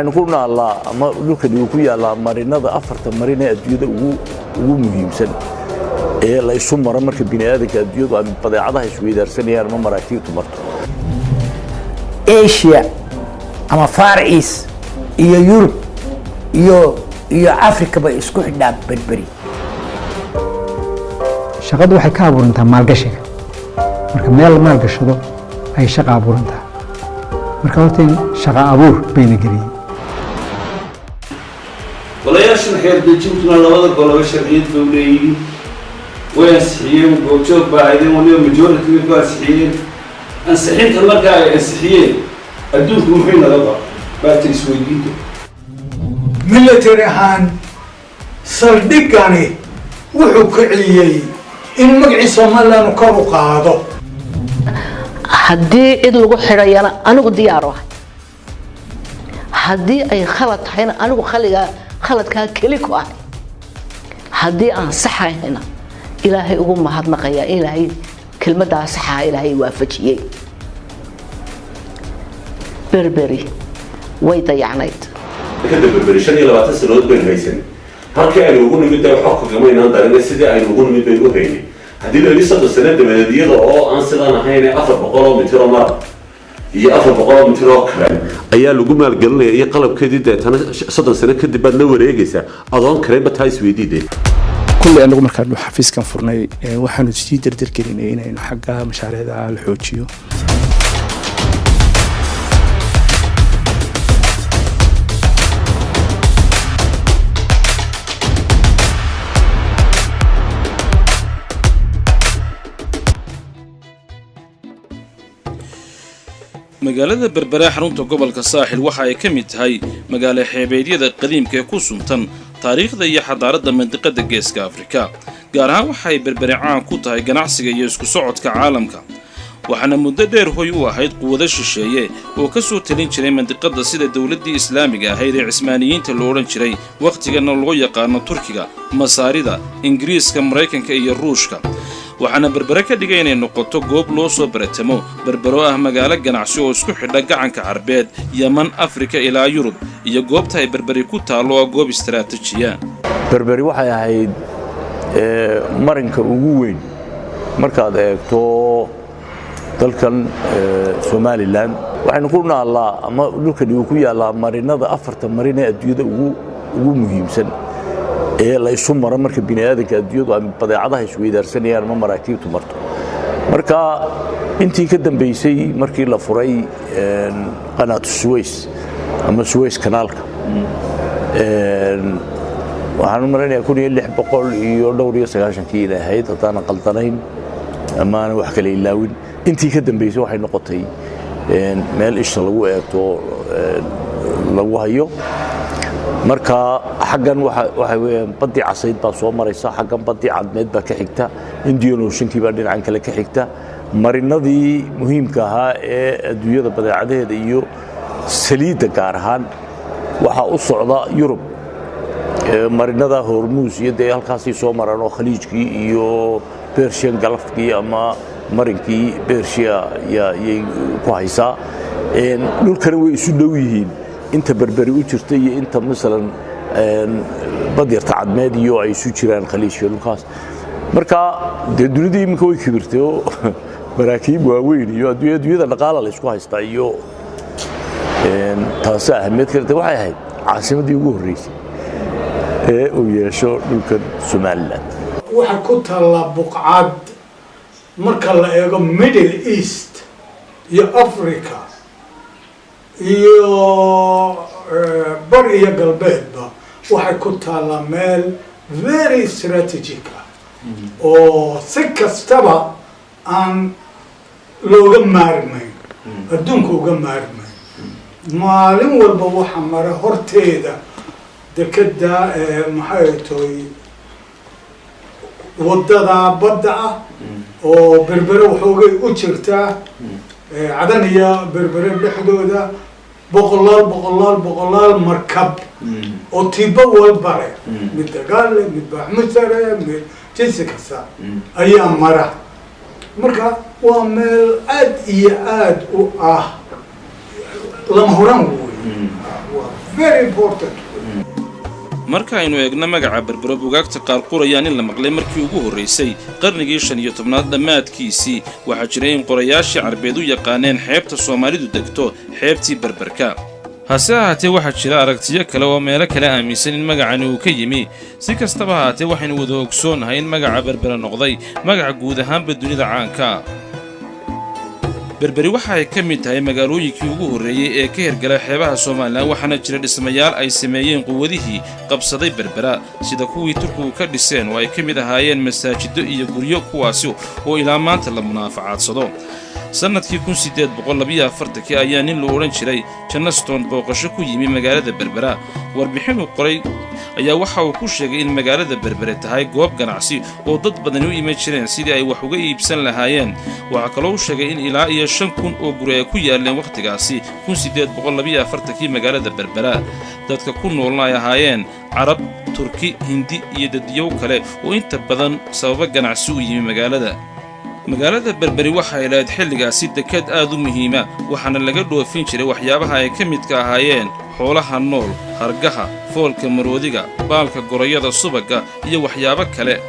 Waxaynu ku naallaa ama dhulkani uu ku yaallaa marinada, afarta marin ee adduunyada ugu muhiimsan ee la isu maro marka bini aadanka adduunyadu ay badeecadaha isweydaarsanayaan ama maraakiibtu marto. Asia ama Far East iyo Yurub iyo Africa bay isku xidhaa Berberi. Shaqadu waxay ka abuurantaa maalgashiga. Marka meel la maalgashado ay shaqa abuurantaa. Marka horta in shaqa abuur bayna geliyey. Golayaashan xeer dejintuna labada goloba sharciyad bay u leeyihiin, way ansixiyeen, goobjoog baa ahaydeen, waliba majority bay ku ansixiyeen. Ansixinta marka ay ansixiyeen, adduunku muxuu naga qaba baata isweydiinta. Military ahaan saldhigani wuxuu kiciyey in magacii Somaliland kor u qaado. Haddii cid lagu xidhayana anigu diyaar ahay, haddii ay khalad tahayna anigu khaligaa khaladkaa keli ku ahay, haddii aan saxahayna Ilaahay ugu mahadnaqaya, Ilaahay kelmaddaa saxaa Ilaahay waafajiyey. Berberi way dayacnayd. Kadib Berberi 25 sanadood baynu haysan. Halkii aynu ugu nimid dee waxba kagamaynaan darin, sidii aynu ugu nimid baynu u haynay. Haddii la yidhi 30 sano dabadeed, iyada oo aan sidaan ahayn, 400 oo mitir oo mara iyo 400 oo mitir oo kale ayaa lagu maalgelinaya iyo qalabkeedii, deetana 30 sano kadib baad la wareegaysaa adoon kareenba, taa isweydiide. Kulley anagu markaanu xafiiskan furnay, waxaanu sii dardargelinay inaynu xagga mashaariicda la xoojiyo. Magaalada Berbera, xarunta gobolka Saaxil, waxa ay ka mid tahay magaalo xeebeedyada qadiimka ee ku suntan taariikhda iyo xadaaradda mandiqada Geeska Afrika. Gaar ahaan waxa ay Berbere caan ku tahay ganacsiga iyo isku socodka caalamka, waxaana muddo dheer hoy u ahayd quwado shisheeye oo ka soo talin jiray mandiqada, sida dowladdii Islaamiga ahayd ee Cismaaniyiinta lo odhan jiray, wakhtigana loo yaqaano Turkiga, Masaarida, Ingiriiska, Maraykanka iyo Ruushka. Waxaana Berbere ka dhigay inay noqoto goob loo soo baratamo. Berbero ah magaalo ganacsi oo isku xidha Gacanka Carbeed, Yeman, Afrika ilaa Yurub, iyo goobta ay Berberi ku taallo oo goob istaraatiijiya. Berberi waxay ahayd marinka ugu weyn markaad eegto dalkan Somaliland. Waxaynu ku naallaa ama dhulkani uu ku yaallaa marinada, afarta marin ee adduunyada ugu muhiimsan ee la isu maro marka bini aadanka adduunyadu ay badeecadaha isweydaarsanayaan ama maraakiibtu marto. Marka intii ka dambeysay markii la furay qanaatu Suways ama Suways kanaalka, waxaan u malaynayaa 1694-kii inay ahayd, haddaanan qaldanayn ama aanan wax kale ilaawin. Intii ka dambeysay waxay noqotay meel isha lagu eegto, lagu hayo. Marka xaggan waxa weeyaan baddii Casayd baa soo maraysa, xaggan baddii Cadmeed baa ka xigta, Indian Oceankii baa dhinacan kale ka xigta. Marinadii muhiimka ahaa ee adduunyada badeecadaheeda iyo saliidda gaar ahaan waxaa u socda Yurub, marinada Hormuus iyo dee halkaasay soo maraan oo Khaliijkii iyo Persian Gulfkii ama marinkii Bersia yay ku haysaa. Dhulkana way isu dhow yihiin, inta Berberi u jirta iyo inta masalan Badyarta Cadmeed iyo ay isu jiraan Khaliijka dhulkaas. Marka dee dunida iminka way kibirtay oo maraakiib waaweyn iyo adduunyada dhaqaala la isku haystaa, iyo taasi ahamiyad kalete waxay ahayd caasimaddii ugu horreysay ee uu yeesho dhulkan Somaliland. Waxay ku taallaa buqcad marka la eego Middle East iyo Africa iyo bari iyo galbeedba. Waxay ku taallaa meel very strategic ah oo si kastaba aan looga maarmayn, adduunka uga maarmayn. Maalin walba waxa mara horteeda dekeda, maxay tahay, wadada badda ah oo Berbere waxoogay u jirtaa Cadan iyo Berbere dhexdooda, boqolaal boqolaal boqolaal markab oo tiibo walba leh, mid dagaal leh, mid baaxmusare, mid jinsi kasta ayaa mara. Marka waa meel aad iyo aad u ah lama huraan wey. Waa very important. Marka aynu eegno magaca Berbero, bugaagta qaar qorayaan in la maqlay markii ugu horraysay qarnigii 15aad dhammaadkiisii. Waxaa jiray in qorayaashii Carbeed u yaqaaneen xeebta Soomaalidu degto xeebtii Berberka. Hase ahaatee, waxaa jira aragtiyo kale oo meelo kale aaminsan in magacani uu ka yimi. Si kastaba ahaatee, waxaynu wada ogsoonnahay in magaca Berbere noqday magaca guud ahaanba dunida caanka. Berberi waxa ay ka mid tahay magaalooyinkii ugu horreeyey ee ka hirgalay xeebaha Somaliland, waxaana jira dhismayaal ay sameeyeen quwadihii qabsaday Berbera, sida kuwii Turkigu ka dhiseen oo ay ka mid ahaayeen masaajido iyo guryo, kuwaasi oo ilaa maanta la munaafacadsado. Sannadkii 1842kii ayaa nin la odhan jiray Johnstone booqasho ku yimi magaalada Berbera. Warbixin uu qoray ayaa waxa uu ku sheegay in magaalada Berbere tahay goob ganacsi oo dad badani u iman jireen sidii ay wax uga iibsan lahaayeen. Waxaa kaloo u sheegay in ilaa iyo 5000 oo guri ay ku yaaleen wakhtigaasi 1842kii magaalada Berbera, dadka ku noolna ay ahaayeen Carab, Turki, Hindi iyo dadyow kale oo inta badan sababo ganacsi u yimi magaalada. Magaalada Berberi waxay lahayd xilligaasi dekad aad u muhiima, waxaana laga dhoofin jiray waxyaabaha ay ka midka ahaayeen xoolaha nool, hargaha, foolka maroodiga, baalka gorayada, subagga iyo waxyaabo kale.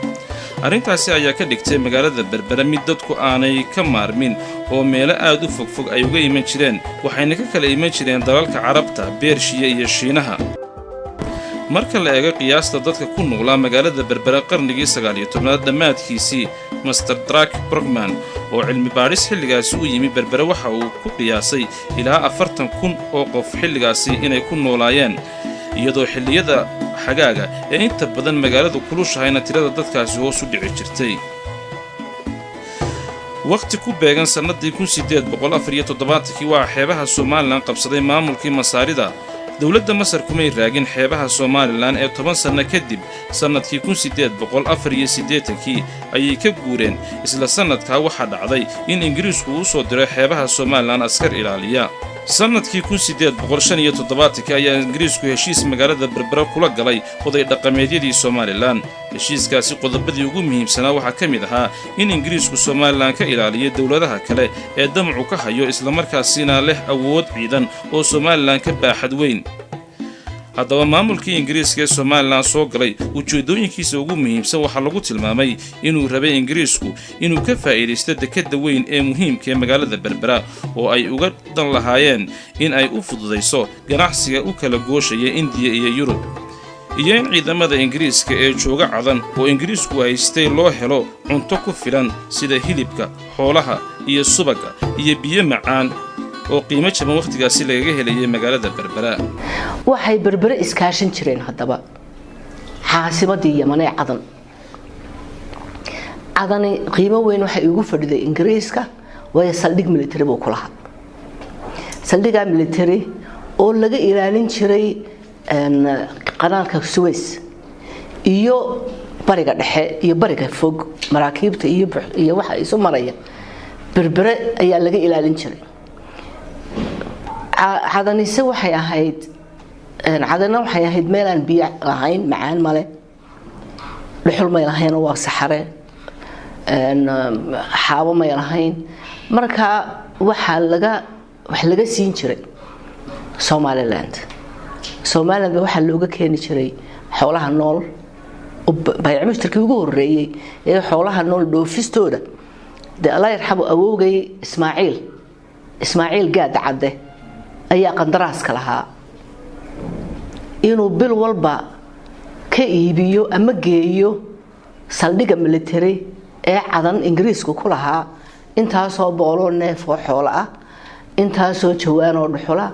Arrintaasi ayaa ka dhigtay magaalada Berbere mid dadku aanay ka maarmin oo meelo aad u fogfog ay uga iman jireen, waxayna ka kala iman jireen dalalka Carabta, Beershiya iyo Shiinaha. Marka la eego qiyaasta dadka ku noolaa magaalada Berbere qarnigii 19aad dhammaadkiisii, Master Drake Brogman oo cilmi baadhis xilligaasi u yimi Berbere waxa uu ku qiyaasay ilaa 40,000 oo qof xilligaasi inay ku noolaayeen, iyadoo xilliyada xagaaga ee inta badan magaaladu kulushahayna tirada dadkaasi hoos u dhici jirtay. Wakhti ku beegan sannadii 1874kii waa xeebaha Somaliland qabsaday maamulkii Masaarida. Dowladda Masar kumay raagin xeebaha Somaliland ee 10 sanno kadib, sannadkii 1884kii ayay ka guureen. Isla sannadkaa waxaa dhacday in Ingiriisku uu soo diray xeebaha Somaliland askar ilaaliya. Sannadkii 1875kii ayaa Ingiriisku heshiis magaalada Berbera kula galay oday dhaqameedyadii Somaliland. Heshiiskaasi qodobadii ugu muhiimsanaa waxaa ka mid ahaa in Ingiriisku Somaliland ka ilaaliyo dowladaha kale ee damacu ka hayo, islamarkaasina leh awood ciidan oo Somaliland ka baaxad weyn. Haddaba, maamulkii Ingiriiska ee Somaliland soo galay ujeeddooyinkiisa ugu muhiimsan waxaa lagu tilmaamay inuu rabay Ingiriisku inuu ka faa'iidaysto dekedda weyn ee muhiimka ee magaalada Berbera, oo ay uga dan lahaayeen in ay u fududayso ganacsiga u kala gooshaya Indiya iyo Yurub, iyo in ciidamada Ingiriiska ee jooga Cadan oo Ingiriisku haystay loo helo cunto ku filan, sida hilibka xoolaha iyo subagga iyo biyo macaan oo qiimo jaban wakhtigaasi lagaga helayay magaalada Berbera. Waxay Berbere iskaashan jireen haddaba caasimadii Yaman ee Cadan. Cadani qiimo weyn waxay ugu fadhiday Ingiriiska, waayo saldhig military buu ku lahaa. Saldhigaa military oo laga ilaalin jiray qanaalka Suways iyo Bariga Dhexe iyo Bariga Fog, maraakiibta iyo waxa isu maraya Berbere ayaa laga ilaalin jiray. Cadanise waxay ahayd, Cadana waxay ahayd meel aan biyo lahayn, macaan male, dhuxul may lahayn oo waa saxare, xaabo may lahayn. Marka waxaa laga wax laga siin jiray Somaliland. Somaliland waxaa looga keeni jiray xoolaha nool. Bayc mushtarkii ugu horeeyey ee xoolaha nool dhoofistooda dee, Allah yarxamu, awowgay Ismaaciil Gaad Cadde ayaa qandaraaska lahaa inuu bil walba ka iibiyo ama geeyo saldhigga military ee Cadan Ingiriisku ku lahaa intaasoo boqoloo neef oo xoolo ah, intaasoo jawaan oo dhuxula,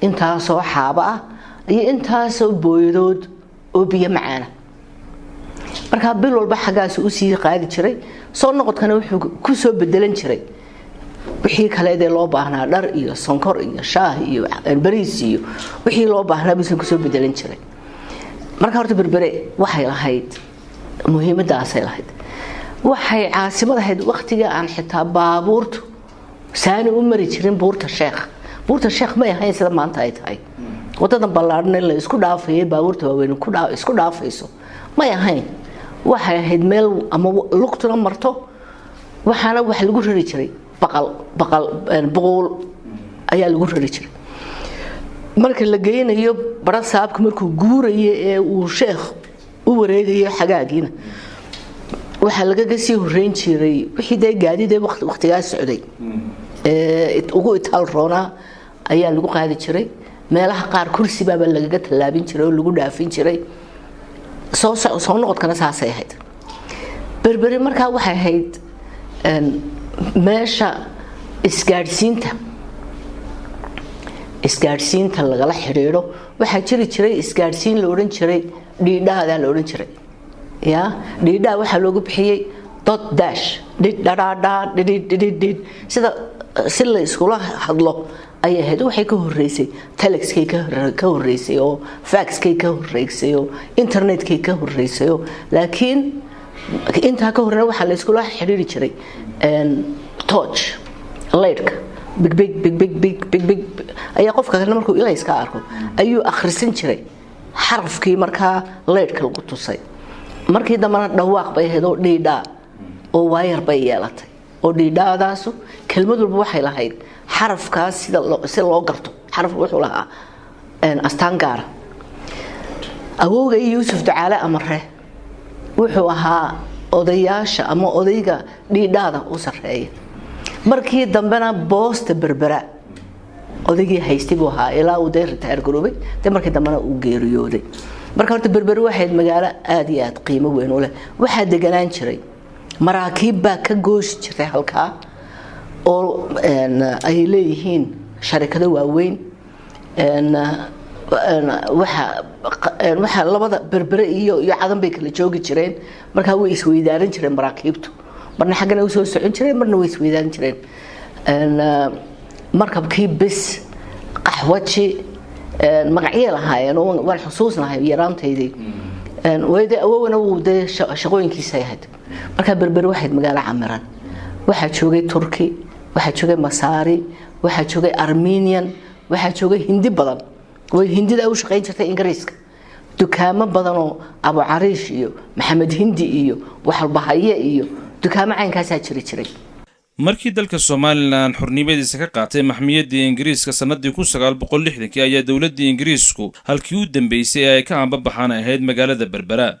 intaasoo xaabo ah iyo intaasoo booyadood oo biyo macaana. Markaa bil walba xaggaas usii qaadi jiray, soo noqodkana wuxuu ku soo bedelan jiray wixii kale dee loo baahnaa, dhar iyo sonkor iyo shaah iyo bariis iyo wixii loo baahnaa buusan kusoo bedelan jiray. Marka horta Berbere waxay lahayd muhiimadaasay lahayd. Waxay caasimad ahayd waqtiga aan xitaa baabuurtu saani u mari jirin Buurta Sheekh. Buurta Sheekh may ahayn sida maanta ay tahay, wadadan ballaadhan in la isku dhaafayay, baabuurta waaweyn isku dhaafayso may ahayn. Waxay ahayd meel ama lugtuna marto, waxaana wax lagu rari jiray baqal, baqal buquul ayaa lagu rari jiray. Marka la geynayo barasaabka, markuu guurayo ee uu Sheekh u wareegayo xagaagiina, waxaa lagaga sii horeyn jiray wixii dee gaadiid ee waqtigaa socday ee ugu itaal roonaa ayaa lagu qaadi jiray. Meelaha qaar kursi baaba lagaga tallaabin jiray oo lagu dhaafin jiray. Soo noqodkana saasay ahayd. Berberi markaa waxay ahayd meesha isgaadhsiinta lagala xidhiidho. Waxaa jiri jiray isgaadhsiin la odhan jiray dhiidhaadaa la odhan jiray. Ya, dhiidhaa waxaa loogu bixiyey dot dash dhidh dhadhaadhaa dhidhidh dhidhidh dhidh, sida si la iskula hadlo ayay ahayd. Waxay ka horeysay telexkay ka horeysay oo faxkay ka horeysay oo internetkay ka horeysay oo, laakiin intaa ka horena waxaa la iskula xidhiiri jiray torch lightka, big big big big big big big ayaa qofka kale markuu ilayska arko ayuu akhrisan jiray xarafkii markaa leydhka lagu tusay. Markii dambena dhawaaq bay ahayd oo dhiidhaa oo waayar bay yeelatay, oo dhiidhaadaasu kelmad walba waxay lahayd xarafkaas sida si loo garto. Xaraf wuxuu lahaa astaan gaara. Awowga iyo Yuusuf Ducaale Amare wuxuu ahaa odayaasha ama odayga dhiidhaada u sarreeya. Markii dambena boosta Berbera odaygii haystay buu ahaa ilaa uu dee retire garoobay, dee markii dambena uu geeriyooday. Marka horta Berberi waxayd magaalo aada iyo aada qiimo weyn u leh. Waxaa deganaan jiray maraakiib baa ka gooshi jirtay halkaa oo ay leeyihiin sharikado waaweyn. Waxa labada Berbere iyo Cadan bay kala joogi jireen. Markaa way isweydaaran jireen maraakiibtu, marna xaggana usoo socon jireen, marna way isweydaaran jireen. Markabkii bis Qaxwaji magacyay lahaayeen oo waan xusuusnahay yaraantaydii, wayde awowna wuu dee shaqooyinkiisay ahayd. Markaa Berberi waxayd magaalo camiran. Waxaa joogay Turki, waxaa joogay Masaari, waxaa joogay Armenian, waxaa joogay Hindi badan. Way Hindida u shaqayn jirtay Ingiriiska. Dukaamo badanoo Abucariish iyo Maxamed Hindi iyo waxalbahaye iyo dukaamo caynkaasaa jiri jiray. Markii dalka Somalilan xornimadiisa ka qaatay maxmiyaddii Ingiriiska sannadii 1960-kii ayaa dowladdii Ingiriisku halkii u dambeysay ee ay ka ambabaxaan ahayd magaalada Berbera.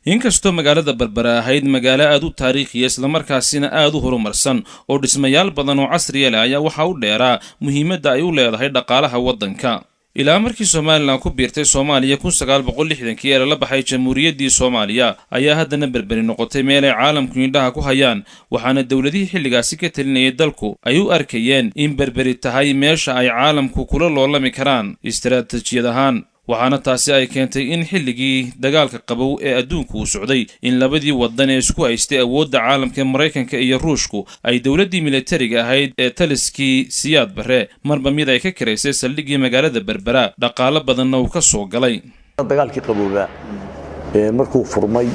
Inkastoo magaalada Berbera ahayd magaalo aada u taariikhiya, islamarkaasina aada u horumarsan oo dhismayaal badan oo casriya leh, ayaa waxaa u dheeraa muhiimadda ay u leedahay dhaqaalaha waddanka. Ilaa markii Somalilan ku biirtay Soomaaliya 1960-kii ee lala baxay Jamhuuriyaddii Soomaaliya ayaa haddana Berberi noqotay meel ay caalamku indhaha ku hayaan, waxaana dowladihii xilligaasi ka talinayay dalku ay u arkayeen in Berberi tahay meesha ay caalamku kula loolami karaan istaraatijiyad ahaan. Waxaana taasi ay keentay in xilligii dagaalka qabow ee adduunku uu socday in labadii waddan ee isku haystay awoodda caalamka, Maraykanka iyo Ruushku, ay dowladdii militariga ahayd ee taliskii Siyaad Barre marba mid ay ka kiraysay saldhiggii magaalada Berbera, dhaqaalo badanna uu ka soo galay. Dagaalkii qaboobaa markuu furmay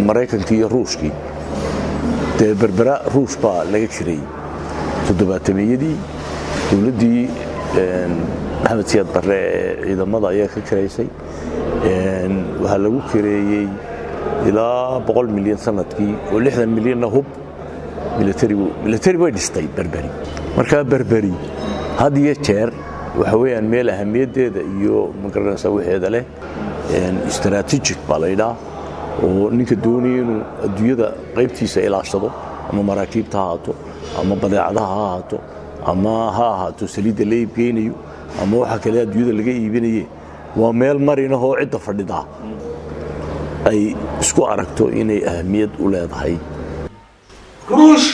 Maraykankii iyo Ruushkii, dee Berbera Ruush baa laga kireeyey toddobaatameyadii. Dowladdii Maxamed Siyaad Barre ee ciidamada ayaa ka kiraysay. Waxaa lagu kireeyey ilaa 100 milyan sanadkii, oo 60 milyanna hub militarigu military way dhistay Berberi. Markaa Berberi had iyo jeer waxa weeyaan meel ahamiyaddeeda iyo magaranaysa waxeeda leh, strategic baa la yidhaha, oo ninka doonaya inuu adduunyada qaybtiisa ilaashado, ama maraakiibta ha ahaato, ama badeecadaha ha ahaato, ama ha ahaato saliidda la iibgeynayo, ama waxa kale adduunyada laga iibinaye, waa meel marinahoo cidda fadhidaa ay isku aragto inay ahamiyad u leedahay. Ruush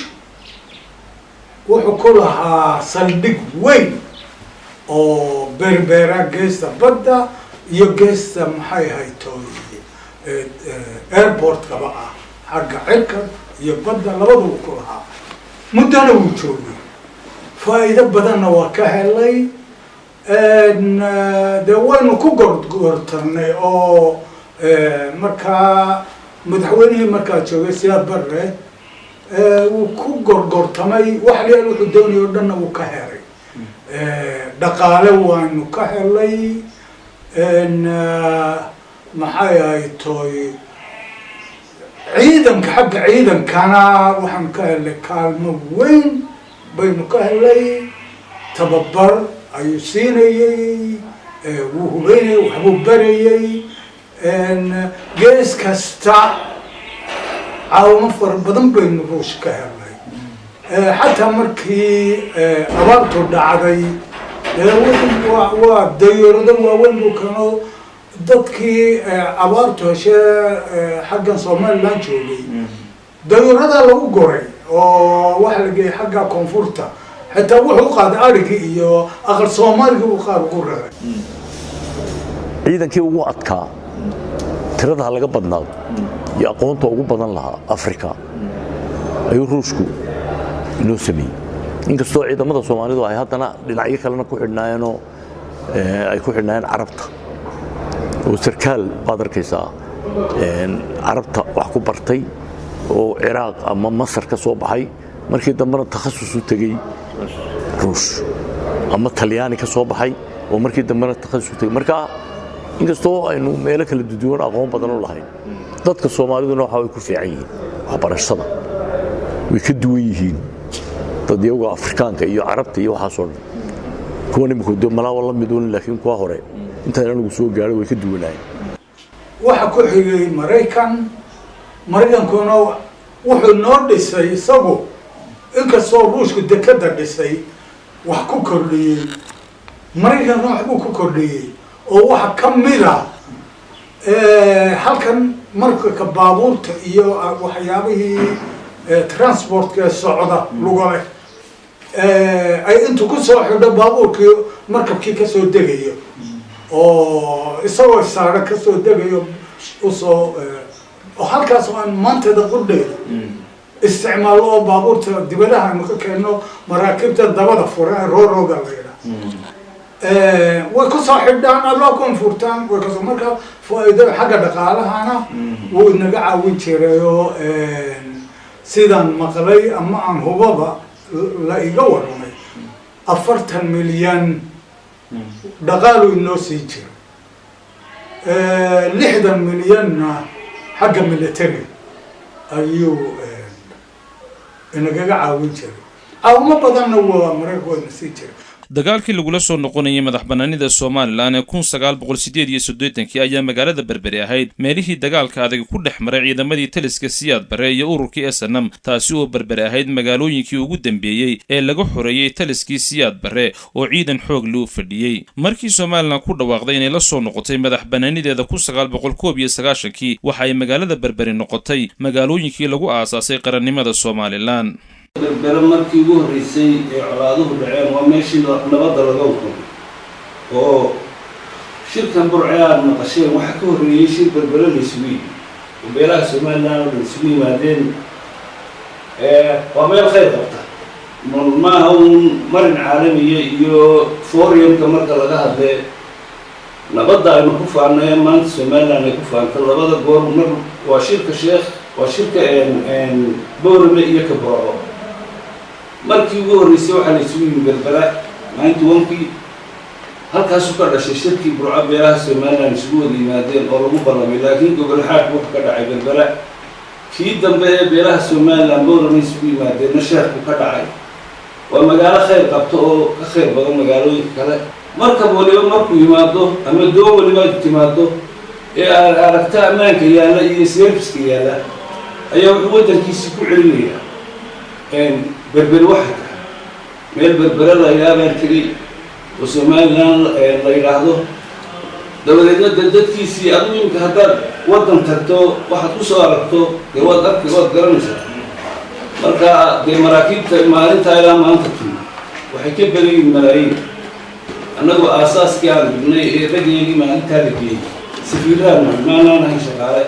wuxuu ku lahaa saldhig weyn oo Berbera geesta badda iyo geesta maxay haytoy airportkaba ah, xagga cirka iyo badda labaduba ku lahaa. Muddana wuu joogay, faa'iido badanna waa ka helay. Dee waynu ku gorgortanay oo markaa madaxweynihii markaa joogay Siyaad Barre wuu ku gorgortamay. Wax liyaal wuxuu doonayay o dhanna wuu ka helay. Dhaqaale waanu ka helay. Maxay ahayd toy ciidanka, xagga ciidankana waxaanu ka helay kaalmo weyn baynu ka helay, tababar Ayuu siinayey, wuu hubeynayay, waxbuu barayey. Gees kasta caawimo fara badan baynu Ruush ka helnay. Xataa markii abaartu dhacday, waa dayarado waaweyn buu keeno. Dadkii abaartu heshee xaggan Somaliland joogay dayaradaa lagu goray oo waxa la geeyey xagga koonfurta. Xitaa wuxuu u qaaday arigii iyo aqal Soomaaligii uu qaar ugu raray. Ciidankii ugu adkaa, tirada ha laga badnaado iyo aqoonta ugu badan lahaa Afrika ayuu Ruushku inoo sameeyey, inkastoo ciidamada Soomaalidu ay haddana dhinacyo kalena ku xidhnaayeenoo ay ku xidhnaayeen Carabta, oo sarkaal baad arkaysaa Carabta wax ku bartay oo Ciraaq ama Masar ka soo baxay, markii dambena takhasus u tegey Ruush, ama Talyaani ka soo baxay oo markii dambena takhasus u tegey. Marka inkastoo aynu meelo kala duwan aqoon badan u lahayn, dadka Soomaaliduna waxa way ku fiican yihiin waxbarashada, way ka duwan yihiin dad iyaga Afrikaanka iyo Carabta iyo waxaasoo dhan. Kuwan imika de malaawa la mid un, laakiin kuwa hore intaan anigu soo gaadho way ka duwanaayeen. Waxa ku xigay Maraykan. Maraykankuna wuxuu noo dhisay isagu, inkastoo Ruushku dekada dhisay wax ku kordhiyey, Maraykankuna waxbuu ku kordhiyey, oo waxa ka mid a halkan markaka baabuurta iyo waxyaabihii transportka socda luga leh ay intu ku soo xidho baabuurkii, markabkii kasoo degayo oo isagoo saara kasoo degayo usoo oo halkaas oo aan maantada qudheeda isticmaalo oo baabuurta dibadaha aynu ka keenno, maraakiibta dabada furan ee ro-roga la yidhaha way kusoo xidhaan, alloo koonfurtaan way kasoo. Marka faa'iido xagga dhaqaalahana wuu inaga caawin jirayoo, sidaan maqlay ama aan hubaba la iga warramay, 40 milyan dhaqaalu inoo sii jiro, 60 milyanna xagga military ayuu inagaga caawin jiray. Caawimo badanna waa Maraykanku waa ina sii jiray. Dagaalkii lagula soo noqonayay madax bannaanida Somaliland ee 1988-kii ayaa magaalada Berberi ahayd meelihii dagaalka adag ku dhex maray ciidamadii taliska Siyaad Barre iyo ururkii SNM, taasi oo Berberi ahayd magaalooyinkii ugu dambeeyey ee laga xoreeyey taliskii Siyaad Barre oo ciidan xoog loo fadhiyey. Markii Somaliland ku dhawaaqday inay la soo noqotay madax bannaanideeda 1991-kii, waxa ay magaalada Berberi noqotay magaalooyinkii lagu aasaasay qarannimada Somaliland. Berbere markii ugu horreysay ee colaaduhu dhaceen waa meeshii nabadda laga hukumay, oo shirkan Burce aada maqasheen waxaa ka horreeyey shir Berbere la isugu yimi oo beelaha Somaliland oo dhan isugu yimaadeen. Waa meel khayr qabta, maaha uun marin caalamiya iyo forumka marka laga hadle. Nabadda aynu ku faannay ee maanta Somaliland ay ku faanto labada goor mar waa shirka Sheekh, waa shirka Boorame iyo ka Burco. Markii ugu horreysay waxaa la isugu yimi Berbera 91-kii, halkaasuu ka dhashay shirkii Burco beelaha Somaliland isugu wada yimaadeen oo lagu ballamay, laakiin gogol xaadku wuxuu ka dhacay Berbera. Kii dambe ee beelaha Somaliland Boorame isugu yimaadeenna Sheekhku ka dhacay. Waa magaalo khayr qabto oo ka khayr badan magaalooyinka kale. Markab waliba markuu yimaado ama doon waliba timaado ee aad aragta ammaanka yaalla iyo serviceka yaalla ayaa wuxuu waddankiisii ku celinayaa. Berberi waxay tahay meel Berbere la yidhaha baan tegey oo Somaliland la yidhaahdo. Dabadeedna de dadkiisii, adigu imika haddaad waddan tagto waxaad ku soo aragto dee waad arki, waad garanaysaa. Marka dee maraakiibta maalintaa ilaa maanta timi waxay ka badan yihiin malaayiin. Annagu aasaaskii aan dhignay ee raggeygii maalintaa la geeyey safiiraan maanaan ahayn shaqaale.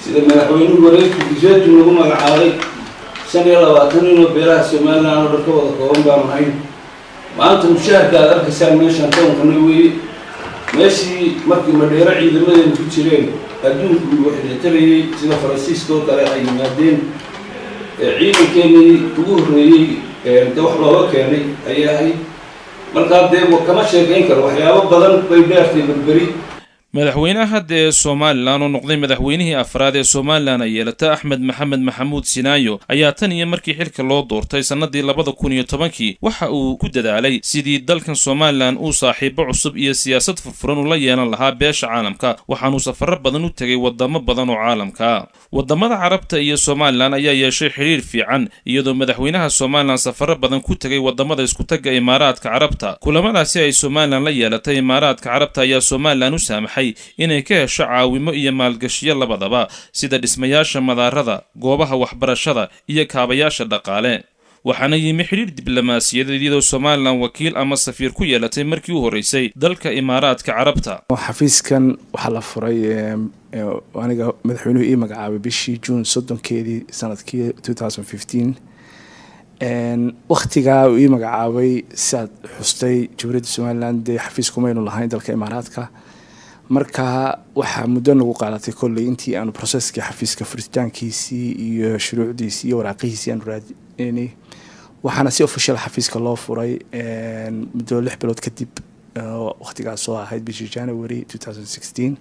Sida madaxweynuhu wareegku dijeetu nagu magacaabay, 25 ninoo beelaha Somaliland oo dhan ka wada kooban baanu hayn. Maanta mushaharka aad arkaysaan meeshaan toonkana weeye. Meeshii markii Madheero ciidamadeenu ku jireen adduunku waxay sida Faransiiska oo kale ay yimaadeen, ciidankeenii ugu horreeyey de wax looga keenay ayay ahayd. Markaa dee kama sheekayn karo, waxyaabo badan bay dheertay Berberi. Madaxweynaha hadda ee Somaliland, oo noqday madaxweynihii afraad ee Somaliland ay yeelata, Axmed Maxamed Maxamuud Silaanyo, ayaa tan iyo markii xilka loo doortay sannadii 2010-kii waxa uu ku dadaalay sidii dalkan Somaliland uu saaxiibo cusub iyo siyaasad furfuran ula yeelan lahaa beesha caalamka. Waxaanuu safarro badan u tegay wadamo badan oo caalamka. Wadamada Carabta iyo Somaliland ayaa yeeshay xidhiir fiican, iyadoo madaxweynaha Somaliland safarro badan ku tegay wadamada Iskutagga Imaaraadka Carabta. Kulamadaasi ay Somaliland la yeelatay Imaaraadka Carabta ayaa Somaliland u saamaxay inay ka hesho caawimo iyo maalgashiyo labadaba, sida dhismayaasha madaarada, goobaha waxbarashada iyo kaabayaasha dhaqaale. Waxaana yimi xidhiir diblomaasiyadeed, iyadoo Somaliland wakiil ama safiir ku yeelatay markii u horreysay dalka Imaaraadka Carabta. Xafiiskan waxaa la furay, aniga madaxweynuhu ii magacaabay, bishii Juun 30-keedii sanadkii 2015. Waktigaa uu ii magacaabay, siaad xustay, Jamhuuriyadda Somaliland dee xafiis kumaynu lahayn dalka Imaaraadka. Marka waxaa muddo nagu qaadatay kolley intii aanu processkii xafiiska furitaankiisii iyo shuruucdiisii iyo waraaqihiisii aanu raadinay. Waxaana si official xafiiska loo furay muddo 6 bilood kadib, waqtigaas oo ahayd bishii January 2016.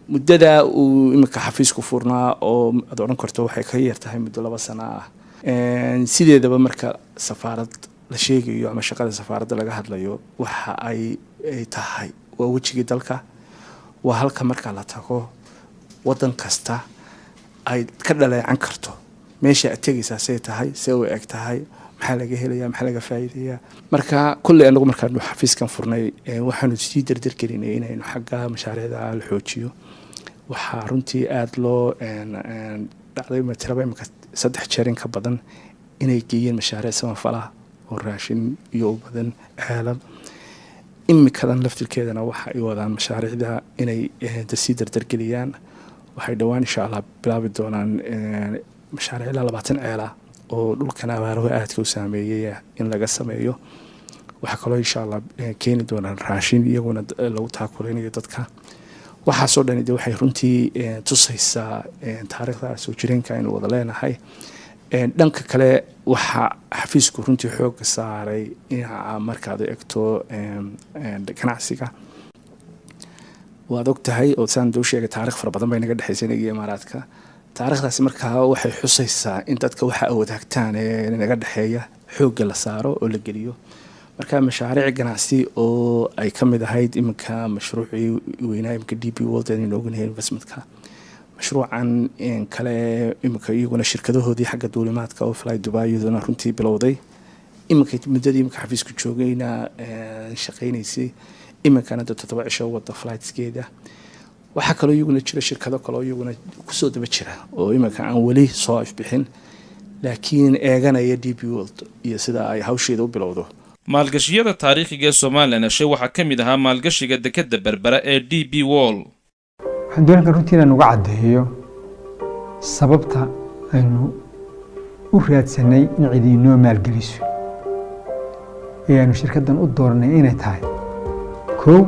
Muddada uu imika xafiisku furnaa, oo aad odhan karto waxay ka yar tahay muddo 2 sano ah. Sideedaba marka safaarad la sheegayo ama shaqada safaaradda laga hadlayo, waxa ay tahay waa wejigii dalka, waa halka marka la tago wadan kasta ay ka dhaleecan karto meesha aad tegaysaa, say tahay, see u eg tahay, maxaa laga helaya, maxaa laga faa'iidayaa. Marka kolley anagu markaanu xafiiskan furnay, waxaanu sii dardargelinay inaynu xagga mashaariicda la xoojiyo. Waxaa runtii aada loo dhacday tiraba imika saddex jeer in ka badan inay geeyeen mashaariic samafalaha oo raashin iyo u badan ceelal. Imikadan laftirkeedana waxa ay wadaan mashaariicda inay sii dardargeliyaan. Waxay dhowaan, insha Allah, bilaabi doonaan mashaariic ilaa 20 ceela oo dhulkan abaaruhu aadka u saameeyey in laga sameeyo. Waxaa kaloo, insha Allah, keeni doonaan raashin iyaguna lagu taakuleynayo dadka. Waxaasoo dhani de waxay runtii tusaysaa taariikhda soo jireenka aynu wada leenahay. Dhanka kale, waxaa xafiisku runtii xooga saaray dhinaca markaad eegto ganacsiga. Waad og tahay oo saan doo sheegay, taarikh fara badan bay naga dhexaysay inaga iyo Imaaraadka. Taarikhdaasi markaa waxay xusaysaa in dadka waxa wadaagtaan ee naga dhexeeya xoogga la saaro oo la geliyo. Marka mashaariic ganacsi oo ay ka mid ahayd iminka mashruucii weynaa iminka DP World aynu ognahay, investmentka, mashruucan kale iminka iyaguna shirkadahoodii xagga duulimaadka oo Fly Dubai iyaduna runtii bilowday iminka muddadii iminka xafiisku joogayna shaqaynaysay, iminkana de 7 cisho wada flightskeeda. Waxaa kaloo iyaguna jira shirkado kaloo iyaguna kusoo daba jira oo iminka aan weli soo ifbixin, laakiin eeganaya DP World iyo sida ay hawsheeda u bilowdo. Maalgashiyada taariikhiga ee Somaliland heshay waxaa ka mid ahaa maalgashiga dekedda Berbera ee DP World. Waxaan doonaya runtii inaan uga caddeeyo sababta aynu u raadsanay in cidi inoo maalgeliso ee aynu shirkaddan u dooranay inay tahay kow,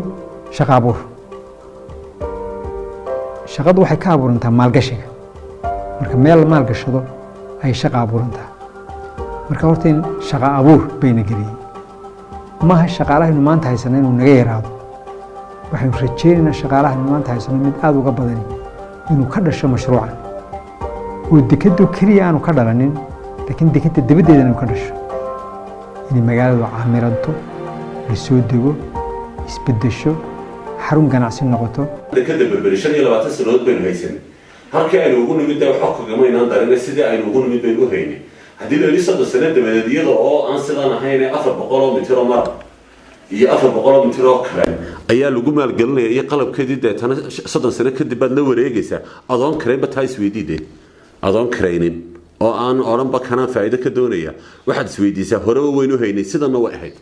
shaqa abuur. Shaqadu waxay ka abuurantaa maalgashiga. Marka meel la maalgashado ay shaqa abuurantaa. Marka horta in shaqa abuur bayna geliyey. Maaha shaqaalahaynu maanta haysano inuu naga yaraado. Waxaynu rajaynaynaa shaqaalahaynu maanta haysano mid aada uga badani inuu ka dhasho mashruucan, oo dekadoo keliya aanu ka dhalanin, laakiin dekadda dabaddeeda inuu ka dhasho, inay magaaladu camiranto, la soo dego, isbeddesho, xarun ganacsi noqoto. Dekada Berberi 25 sanadood baynu haysan. Halkii aynu ugu nimid dee waxba kagamaynaan darina, sidii aynu ugu nimid baynu u haynay. Haddii la yidhi 30 sano dabadeed, iyada oo aan sidaan ahayn, 400 oo mitir oo mara iyo 400 oo mitir oo kale ayaa lagu maalgelinaya iyo qalabkeedii, deetana 30 sano kadib baad la wareegaysaa adoon karaynba. Taa isweydiide, adoon karaynin oo aan odhanba kanaan faa'iido ka doonaya, waxaad isweydiisaa horeba waynu haynay, sidanna way ahayd.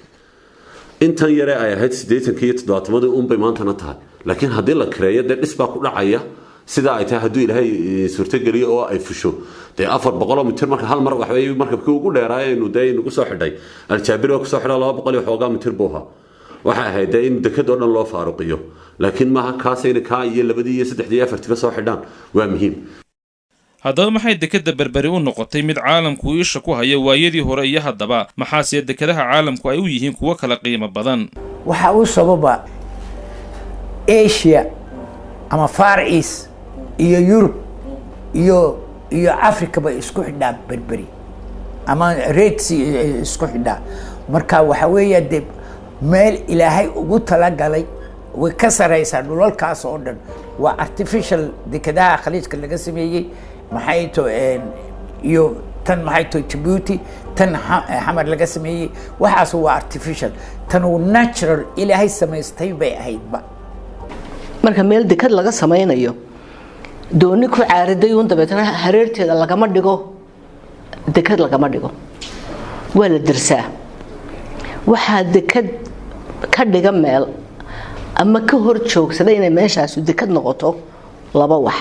Intan yare ay ahayd 80-kii iyo 70-madii unbay maantana tahay, laakiin haddii la kareeyo dee dhis baa ku dhacaya. Sidaa ay tahay, hadduu Ilaahay suurtogeliyo oo ay fusho, dee 400 oo mitir marka hal mar waxbay markabkii ugu dheeraayaynu dee nagu soo xidhay Aljaabir oo kusoo xidha 200 iyo xoogaa mitir buu ahaa. Waxay ahayd dee in dekad oo dhan loo faaruqiyo, laakiin maaha kaasayna kaa iyo labadii iyo saddexdii iyo afartiiba soo xidhaan waa muhiim. Haddaba maxay dekedda Berberi u noqotay mid caalamku isha ku haya waayadii hore iyo haddaba? Maxaase dekedaha caalamku ay u yihiin kuwo kala qiimo badan? Waxaa u sababa Asia ama Far East iyo Yurub iyo Africa bay isku xidhaa Berberi, ama Red Sea isku xidhaa. Marka waxa weeya dee meel Ilaahay ugu talagalay, way ka sareysaa dhulalkaas oo dhan. Waa artificial dekadaha Khaliijka laga sameeyey, maxay to iyo tan, maxay to Djibouti, tan Xamar laga sameeyey, waxaas waa artificial. Tan uu natural Ilaahay samaystay bay ahaydba. Marka meel dekad laga samaynayo, dooni ku caariday uun dabeetana hareerteeda lagama dhigo dekad, lagama dhigo, waa la dirsaa. Waxaa dekad ka dhiga meel ama ka hor joogsada inay meeshaasu dekad noqoto laba wax: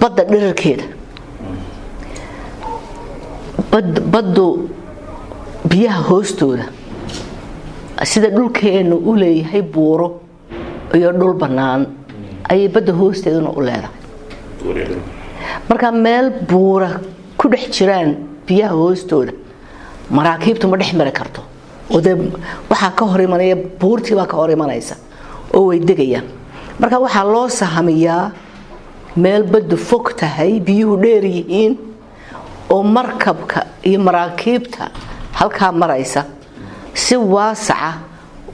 badda dherarkeeda. Baddu biyaha hoostooda, sida dhulkeenu u leeyahay buuro iyo dhul bannaan, ayay badda hoosteeduna u leedahay. Marka meel buura ku dhex jiraan biyaha hoostooda, maraakiibtu ma dhex mari karto, oo dee waxaa ka hor imanaya buurtii baa ka hor imanaysa oo way degayaan. Marka waxaa loo sahamiyaa meel baddu fog tahay, biyuhu dheer yihiin, oo markabka iyo maraakiibta halkaa maraysa si waasaca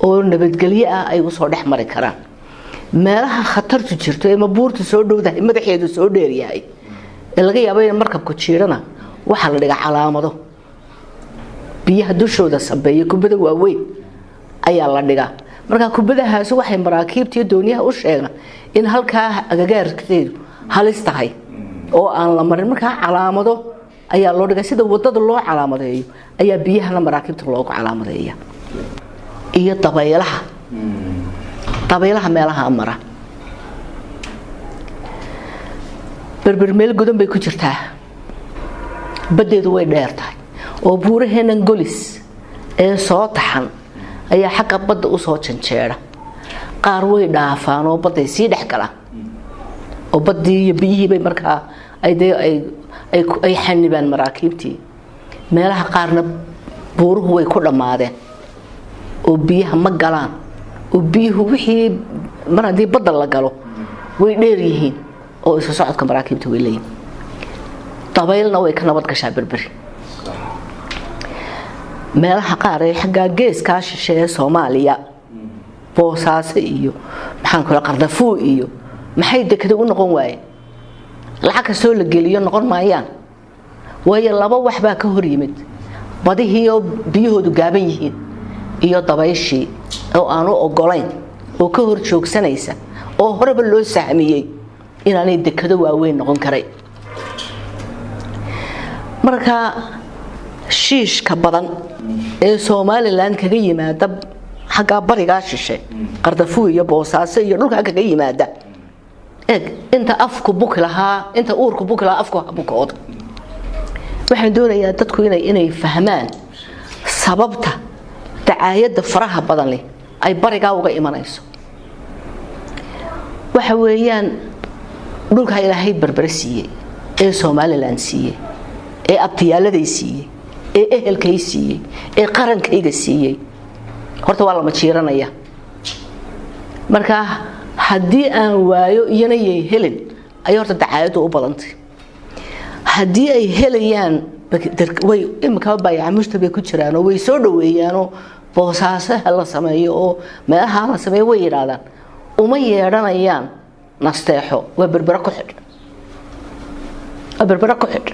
oo nabadgelyo ah ay usoo dhex mari karaan. Meelaha khatartu jirto ee mabuurtu soo dhowdahay, madaxeedu soo dheeryahay, ee laga yaabo in markabku jiirana, waxaa la dhigaa calaamado biyaha dushooda sabeeya, kubada waaweyn ayaa la dhigaa. Marka kubadahaasi waxay maraakiibta iyo dooniyaha u sheegaan in halkaa agagaarkeedu halis tahay oo aan la marin. Markaa calaamado ayaa loo dhigay, sida wadada loo calaamadeeyo ayaa biyahana maraakiibta loogu calaamadeeya. Iyo dabaylaha meelaha mara. Berber meel godan bay ku jirtaa, baddeedu way dheer tahay, oo buuraheennan Golis ee soo taxan ayaa xagga badda usoo janjeera. Qaar way dhaafaan oo badday sii dhex galaan, oo baddii iyo biyihii bay markaa ay dee ay xanibaan maraakiibtii. Meelaha qaarna buuruhu way ku dhammaadeen oo biyaha ma galaan, oo biyuhu wixii mar haddii badda la galo way dheer yihiin, oo isu socodka maraakiibta way leeyihin. Dabaylna way ka nabad gashaa Berberi. Meelaha qaar ee xaggaa geeskaa shishe ee Soomaaliya, Boosaaso iyo maxaan kula Qardafuu iyo maxay dekada u noqon waayeen? Lacag kastoo la geliyo noqon maayaan, waayo laba wax baa ka hor yimid: badihii oo biyahoodu gaaban yihiin iyo dabayshii oo aanu ogolayn oo ka hor joogsanaysa, oo horeba loo sahmiyey inaanay dekado waaweyn noqon karay. Marka shiishka badan ee Somaliland kaga yimaada xaggaa barigaa shishe, Qardafuu iyo Boosaaso iyo dhulkaa kaga yimaada, eeg, inta afku buki lahaa, inta uurku buki lahaa, afku ha bukoodo. Waxaan doonayaa dadku inay fahmaan sababta dacaayadda faraha badan leh ay barigaa uga imanayso. Waxa weeyaan dhulkaa Ilaahay Berbere siiyey, ee Somaliland siiyey, ee abtiyaaladay siiyey, ee ehelkay siiyey, ee qarankayga siiyey, horta waa lama jiiranaya. Marka haddii aan waayo iyana yay helin ayay horta dacaayaddu u badantay. Haddii ay helayaan, way imikaba baayacamushta bay ku jiraanoo way soo dhaweeyaanoo Boosaasaha la sameeyo oo meelaha la sameeyo way yidhaahdaan. Uma yeedhanayaan nasteexo, waa Berbere ku xidh, waa Berbere ku xidh.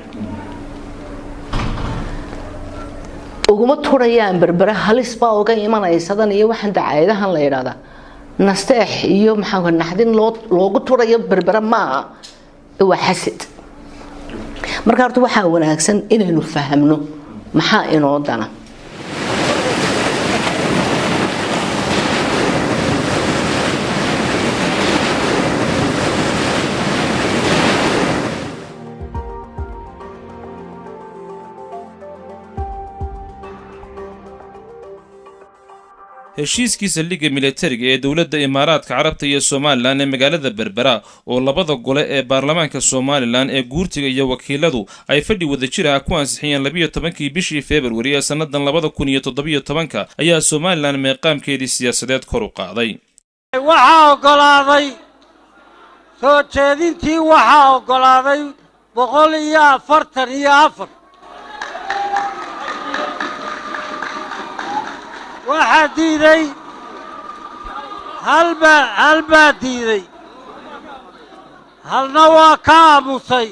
Uguma turayaan Berbere halis baa uga imanaysadan iyo waxaan dacaayadahan la yidhaahdaa nasteex iyo maxaa naxdin loo loogu turayo Berbere maaha, waa xasad. Marka horta waxaa wanaagsan inaynu fahamno maxaa inoo dana. Heshiiskii saldhigga militariga ee dowladda Imaaraadka Carabta iyo Somalilan ee magaalada Berbera, oo labada gole ee baarlamaanka Somalilan ee Guurtiga iyo Wakiiladu ay fadhi wadajir ah ku ansixiyeen 12-kii bishii Februari ee sannadan 2017-ka, ayaa Somalilan meeqaamkeedii siyaasadeed kor u qaaday. Waxaa oggolaaday soo jeedintii, waxaa oggolaaday 144. Waxaa diiday halbaa, hal baa diiday, halna waa ka aamusay.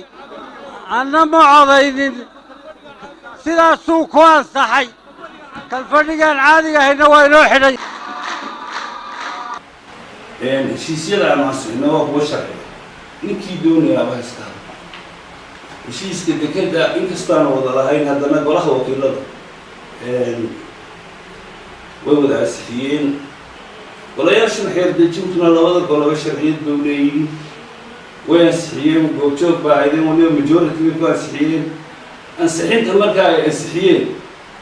Anna ma codaynin. Sidaasuu ku ansaxay. Kalfadhigaan caadiga ahayna waa inoo xidhay. Heshiisyada aanu ansixino waa kuwa sharciga, ninkii doonayaaba haysta. Heshiiska dekeda, inkastaanu wada lahayn, haddana golaha wakiilada way wada ansixiyeen. Golayaashan xeer dejintuna labada goloba sharciyad bay leeyihiin, way ansixiyeen. Goobjoog baa ahaydeen, waliba majority bay ku ansixiyeen. Ansixinta marka ay ansixiyeen,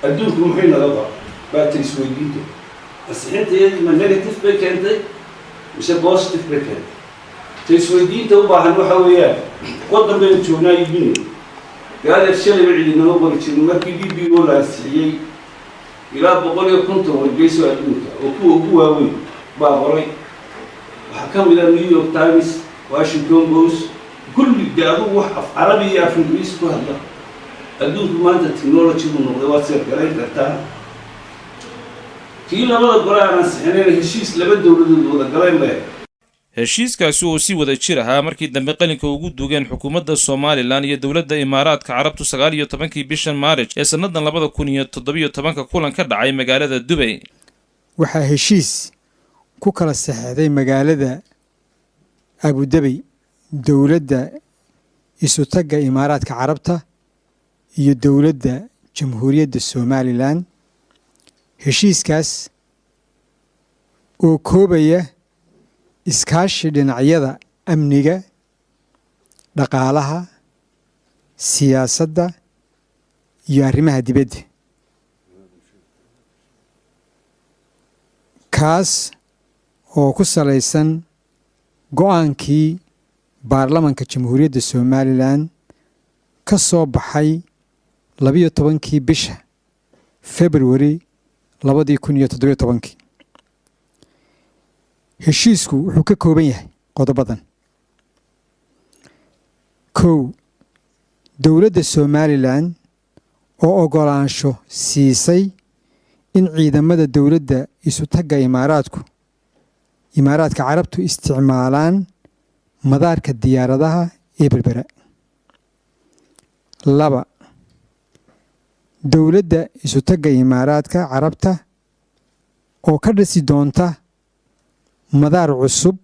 adduunku muxuu naga qaba baata isweydiinta. Ansixinta iyadii ma negative bay keentay mise positive bay keentay? Ta isweydiinta u baahan waxa weeyaan, waddan baynu joognaa iibinay gaadeer. Shalayba cidinama qori jirin. Markii DP O la ansixiyey, ilaa 150 wargeyso adduunka oo kuwa ugu waaweyn baa qoray. Waxaa ka mid a New York Times, Washington Post, kulli de adugu wax af Carabi iyo af Ingiriis ku hadla. Adduunku maanta technology buu noqday, waad seergarayn kartaa. Kii labada gole aan ansixinayn, heshiis laba dowladood wada galeen bay. Heshiiskaasi oo si wada jir ahaa markii dambe qalinka ugu dugeen xukuumadda Somalilan iyo dowladda Imaaraadka Carabtu 19-kii bishan Maarij ee sannadan 2017-ka kulan ka dhacay magaalada Dubay. Waxaa heshiis ku kala saxeexday magaalada Abudabey dowladda Isutagga Imaaraadka Carabta iyo dowladda Jamhuuriyadda Somalilan, heshiiskaas oo koobaya iskaashi dhinacyada amniga, dhaqaalaha, siyaasadda iyo arrimaha dibadda, kaas oo ku salaysan go'aankii baarlamanka Jamhuuriyadda Somalilan ka soo baxay 12-kii bisha Februari 2017-kii. Heshiisku wuxuu ka kooban yahay qodobadan: 1, dowladda Somalilan oo oggolaansho siisay in ciidamada dowladda Isutagga Imaaraadka Carabtu isticmaalaan madaarka diyaaradaha ee Berbera. 2, dowladda Isutagga Imaaraadka Carabta oo ka dhisi doonta madaar cusub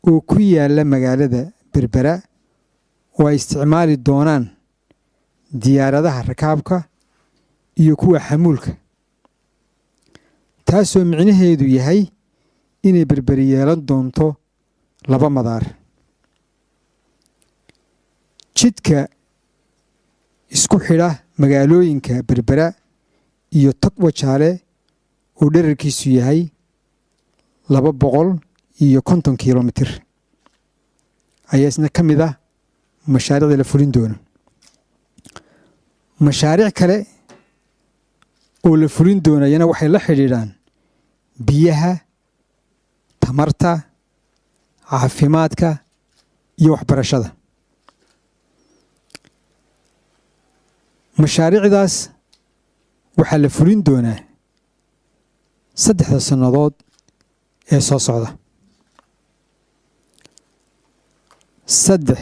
oo ku yaala magaalada Berbera oo ay isticmaali doonaan diyaaradaha rakaabka iyo kuwa xamuulka, taasoo micnaheedu yahay inay Berberi yeelan doonto laba madaar. Jidka isku xidha magaalooyinka Berbera iyo Tog Wajaale oo dherarkiisu yahay 250 kilomitir ayaa isna ka mid ah mashaariicda la fulin doono. Mashaariic kale oo la fulin doonayana waxay la xidhiidhaan biyaha, tamarta, caafimaadka iyo waxbarashada. Mashaariicdaas waxaa la fulin doonaa 3-da sannadood ee soo socda. 3,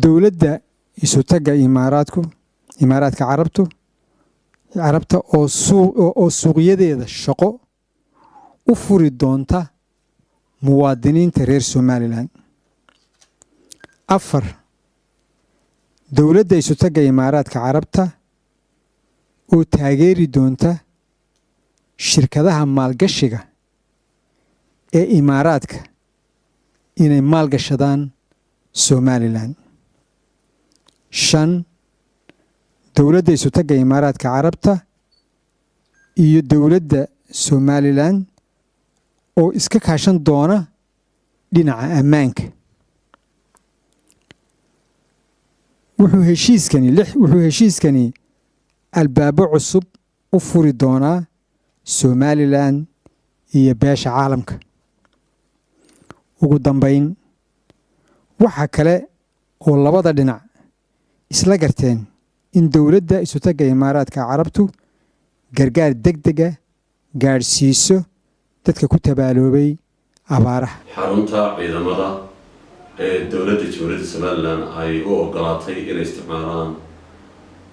dowladda Isutagga Imaaraadka Carabta oo suuqyadeeda shaqo u furi doonta muwaadiniinta reer Somalilan. 4, dowladda Isutagga Imaaraadka Carabta oo taageeri doonta shirkadaha maalgashiga ee Imaaraadka inay maalgashadaan Somalilan. 5, dowladda Isutagga Imaaraadka Carabta iyo dowladda Somalilan oo iska kaashan doona dhinaca ammaanka. Wuxuu heshiiskani lix, wuxuu heshiiskani albaabo cusub u furi doonaa Somalilan iyo beesha caalamka. Ugu dambayn, waxa kale oo labada dhinac isla garteen in dowladda Isutagga Imaaraadka Carabtu gargaar degdega gaadhsiiso dadka ku tabaaloobay abaaraha. Xarunta ciidamada ee dowladda Jamhuuriyadda Somalilan ay u ogolaatay inay isticmaalaan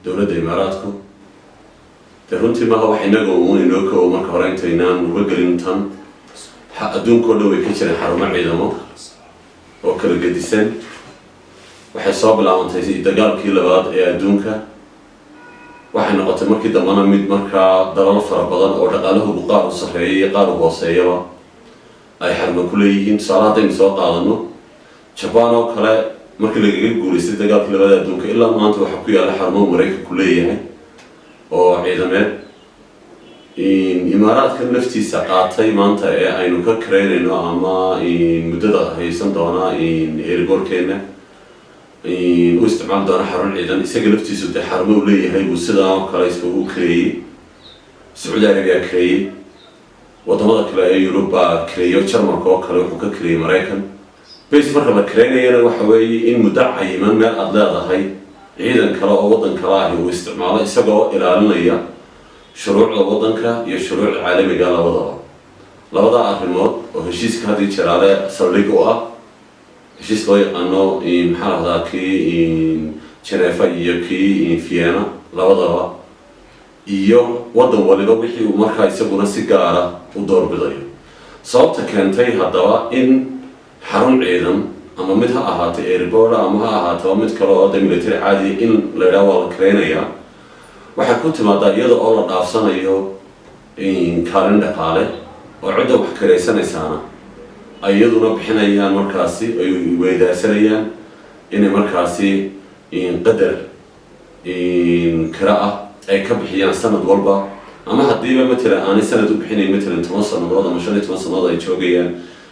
dowladda Imaaraadku, dee runtii maaha wax inaga uun inoo kowo. Marka hore intaynaan uga gelin tan, adduunkao dhan way ka jireen xarumo ciidamo oo kala gedisan. Waxay soo bilaabantay dagaalkii labaad ee adduunka, waxay noqotay markii dambena mid markaa dalal fara badan oo dhaqaalahoodu qaar u sarreeya iyo qaar u hooseeyaba ay xarumo ku leeyihiin. Tusaale haddaynu soo qaadano Jabaan oo kale, markii lagaga guulaystay dagaalkii labada adduunka ilaa maanta waxaa ku yaalla xarumo Maraykanku leeyahay oo ciidameed. Imaaraadkan laftiisa qaatay maanta ee aynu ka kareynayno ama muddada haysan doona airportkeena u isticmaali doona xarun ciidan, isaga laftiisu dee xarumo uu leeyahay buu sidaa oo kale iskugu kareeyey. Sacuudi Arabiya kareeyey, wadamada kale ee Yurub baa kareeyo, Jarmalka oo kale wuxuu ka kareeyey Maraykan. Base marka la kareynayana waxa weeye in muddo cayiman meel aada leedahay ciidan kale oo waddan kale ahi uu isticmaalo, isagoo ilaalinaya shuruucda waddanka iyo shuruucda caalamiga labadaba. Labada arrimood oo heshiiska haddii jeraale saldhig u ah, heshiis loo yaqaano maxaa lahdaa, kii Genefa iyo kii Vienna labadaba, iyo waddan waliba wixii uu markaa isaguna si gaara u doorbidayo. Sababta keentay haddaba in xarun ciidan, ama mid ha ahaatay airport ama ha ahaataba mid kale oo de military caadiya, in la yidhaha waa la kareynayaa, waxay ku timaadaa iyada oo la dhaafsanayo kaalin dhaqaale oo cidda wax karaysanaysaana ay iyaduna bixinayaan, markaasi ay weydaarsanayaan inay markaasi qadar kira ah ay ka bixiyaan sanad walba, ama haddiiba matalan aanay sanad u bixinayn, matalan 10 sanadood ama 15 sanadood ay joogayaan,